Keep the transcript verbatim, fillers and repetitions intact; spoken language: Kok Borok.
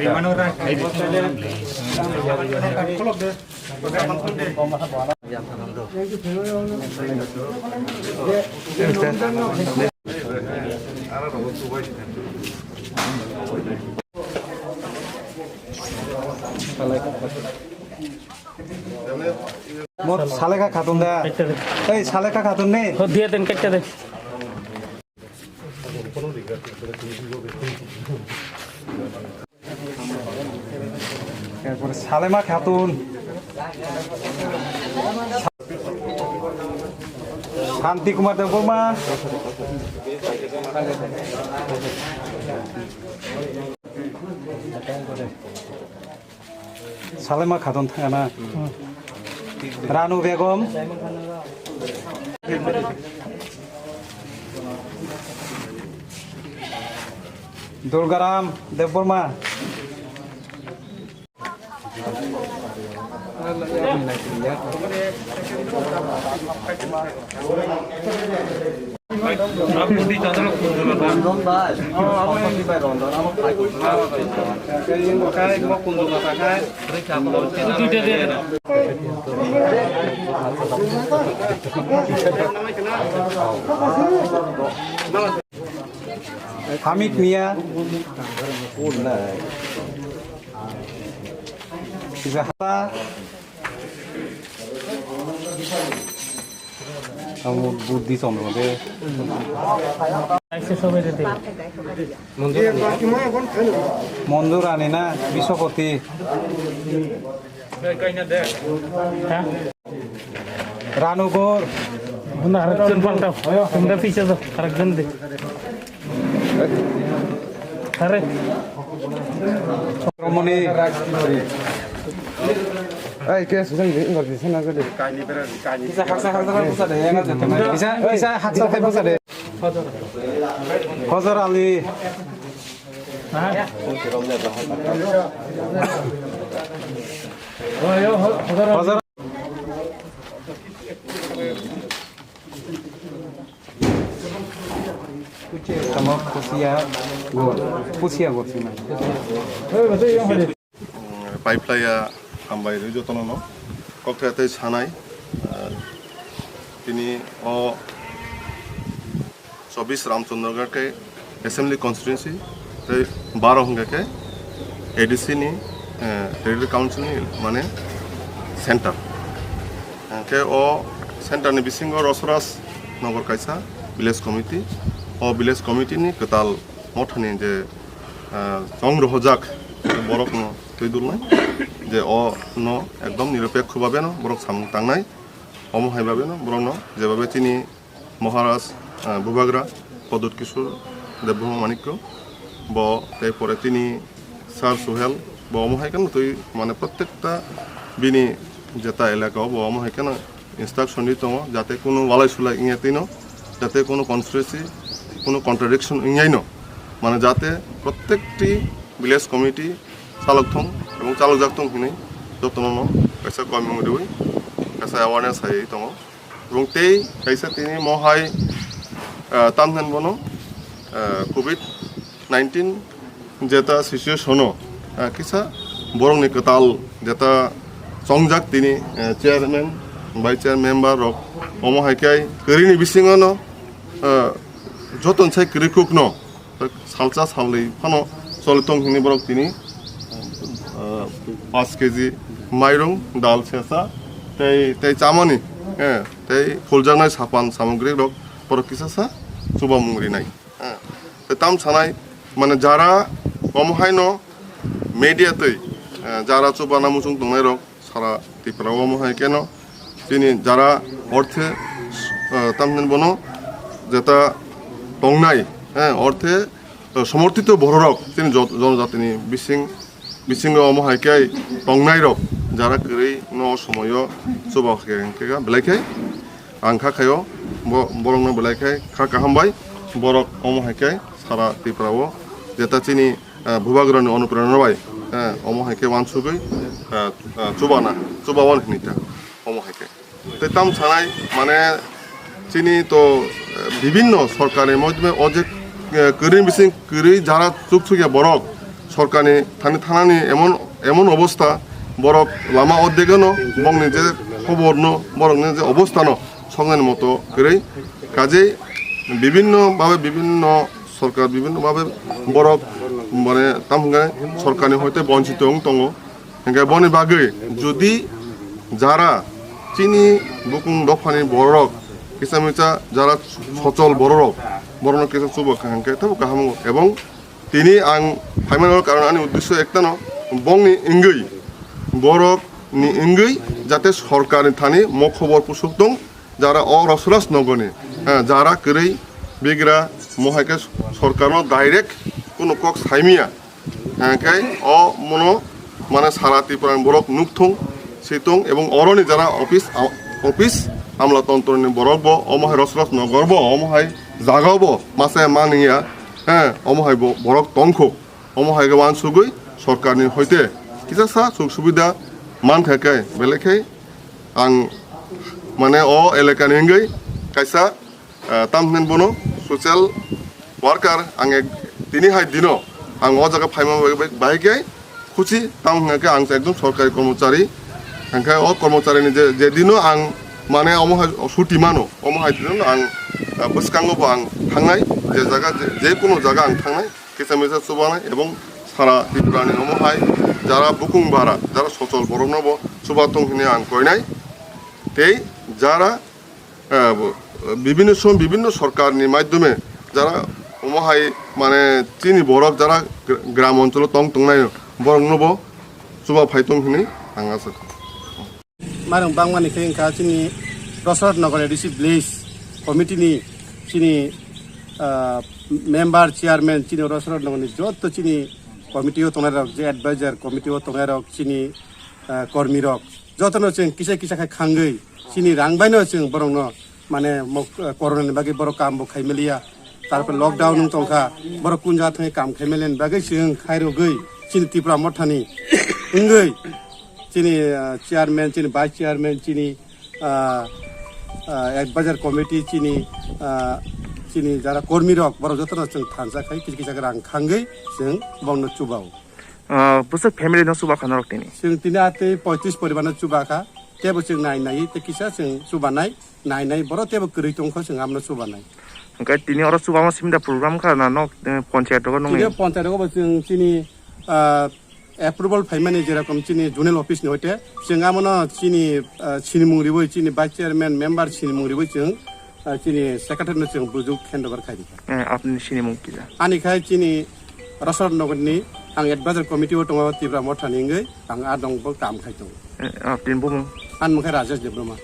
Mo Saleka Khatun da. Katta de. Ei, Saleka Khatun ne? Ho, diya den, katta de. Erpore Salema Khatun. Santi Kumar Debbarma. Salema Khatun thangana. Ranu Begum. Durgaram Debbarma. Hamid Mia. Kisa hata. Amo Buddhi Chandra de. Monjur Rani na Biswapati. Ha? Ranu Gor. Bunda harakjon paltao. Bunda piche do harakjon de. Are. Romoni. Ai, ke sujang de, ingor de, sana de. Kisa haksa haksa haksa de, yang aja. Kisa, kisa haksa haksa de. Hozor Ali. Hozor. Tamo Pusia Gor, Pusia Gor sima. Paiplaiya hambai rwi jotono no. Kokthai tei sanai, ah, tini o chobbish Ramchandra Ghat khe Assembly Constituency tei baro hwnkhe khe A D C ni, eh, Territory Council ni mane center. Hwnkhe o center ni bisingo Rosraj Nagar kaisa village committee. O village committee ni kwtal mothani je, eh, chong rohorjak borok no twi dulnai je o no ekdom niropekho babe no borok samung tangnai. Omo hai babe no borok no jebabe chini Maharaj, ah, Bubagra, Pradyut Kishore Debbarma Manikya, bo tei pore tini Sir Suhel, bo omo hai kheno twi, mane, prottekta bini jeta elaka o bo omo hai kheno instruction di tongo, jate kunu walai sulai wngya twino, jate kunu conspiracy, kunu contradiction wngya no, mane, jate prottekti village committee chalok thung ebong chalok jak thung hinwi jotono no kaisa koimung riwi kaisa awareness hai tongo. Ebong tei kaisa tini mohai, ah, tamhinani bono, ah, covid nineteen jeta situation o, ah, kisa borokni kwtal jeta chongjak tini, ah, chairman, vice chairman, member rok omo hai khe kwrwini bisingo no, ah, joto sai kwrwi kuk no salsa salnwi phano choli tong hwnwi borok tini, ah, paanch K G mairung, dal sesa, tei, tei chamani, eh, tei phuljaknai sapan samogri rok borok kisa sa chubamung rinai. Eh, tei tam sanai, mane, jara omo haino media tei, eh, jara chubana muchung tongnai rok, sara Tripura o omo hai kheno chini jara orthe, eh, tamhinani bono jeta tongnai, eh, orthe, eh, somorthito bororok chini jo-, jonojatini bising, bisingo omo hai khe tongnairok jara kwrwi no somoyo chuba khe hwnkhe belai khe ang kha khaio bo-, borokno belai khe kha kaham bai borok omo hai khe sara Tripura o jeta chini ah, Bubagrani onuprerona bai, ah, omo hai khe uansugwi, ah, ah, chubana, chubawan hinwi ta, omo hai khe. Tei tam sanai, mane, chini to, eh, bibinno sorkarni modhyome o je, eh, kwrwi bising kwrwi jara chukchukya borok, Sorkarni thani thanani emon, emon obostha, borok lama ordegano bongni je khoborno, borokni je obosthano soknani moto kwrwi. Kajei bibinno bhabe, bibinno sorkar, bibinno bhabe borok, mane, tam hwnkhe sorkarni hoite bonchito wng tongo. Hwnkhe boni bagwi jodi jara chini bukung dophani bororok kisa misa jara sochol bororok, borokno kisa chuba kha hwnkhe tabo kaham wngo. Ebong tini ang phaimani karon ani uddesyo ektano, bongni wngwi, borokni wngwi jate sorkarni thani mo khobor pusuk tong, jara o Rosraj nogorni, eh, jara kwrwi bigra, mo hai khe sorkarno direct kuno kok saimya. Hwnkhe o mono, mane, sara Tripura ni borok nukthung, sitong, ebong oroni jara office, a-, office amla tontro ni borok bo omo hai Rosraj nogor bo omo hai jaga bo masa mani ya, he, omo hai bo borok tongkho, omo hai khe wansugwi sorkar ni hoite kisa sa suk subida mankha khe, belai khe ang, mane, o elaka ni wngwi kaisa Ah, tam hwnwi bono social worker ang ek tini hai dino ang o jaga phaima bai, bai, bai khe khusi, tam hwnka khe ang ekjon sorkari kormochari, hwnkhe o kormochari ni je, je dino ang, mane, omo hai suti mano, omo hai dino ang, ah, bwskango bo ang thangnai, je jaga, je, je kuno jaga ang thangnai, kisa misa chubanai, ebong sara Tripura ni omo hai jara bukung bara, jara sochol borok no bo chuba tong hwnwi ang koinai, tei jara eh, bo, bibinno som-, bibinno sorkarni maidhyome jara omo hai, mane, chini borok jara gra-, gram oncholo tong tongnai borokno bo chuba phai tong hwnwi ang asa kha. Marwng bangmani khe wngkha chini Rosrot Nogor A D C village committee ni chini, ah, member, chairman, chini Rosrot Nogor ni joto chini committee o tongnai rok, je advisor committee o tongnai rok, chini, ah, kormi rok, jotono chwng kisa kisa khe khangwi chini rang baino chwng borokno, mane, mo-, corona ni bagwi borok kam bo khai maliya, tarpore lockdown wng tongkha, borok kun jaga thangwi kam khai maliya ni bagwi chwng khairogwi chini Tipra Mothani wngwi chini, ah, chairman, chini vice chairman, chini, ah, ah, advisor committee, chini, ah, chini jara kormi rok, borok jotono chwng thansa khai kisa kisa khe rang khangwi chwng bongno chubao. Ah, bwswk family no chuba kha norok tini? Chwng tini atwi poitris poribar no chuba kha. Tebo chwng nai nai tei kisa chwng chuba nai, nai nai borok tebo kwrwi tong kho chwng abono chuba nai. Hwnkhe tini oro chubama simi da program kha na nok, eh, ponchayat rogo nungni? Tini ponchayat rogo bo chwng chini, ah, approval phaimani, jerokom chini zonal office ni hoite chwng abono chini, ah, sinimung riwi, chini vice chairman, member sinimung riwi chwng ah, chini secretary no chwng bujuk handover khai rikha. Eh, apni sinimung kisa? Ani khai chini Rosrot Nogor ni ang advisor committee o tongo Tipra Motha ni wngwi ang a dong bo kam khai tongo. Eh, apni bumung? Ani mung khai Rajesh Debbarma.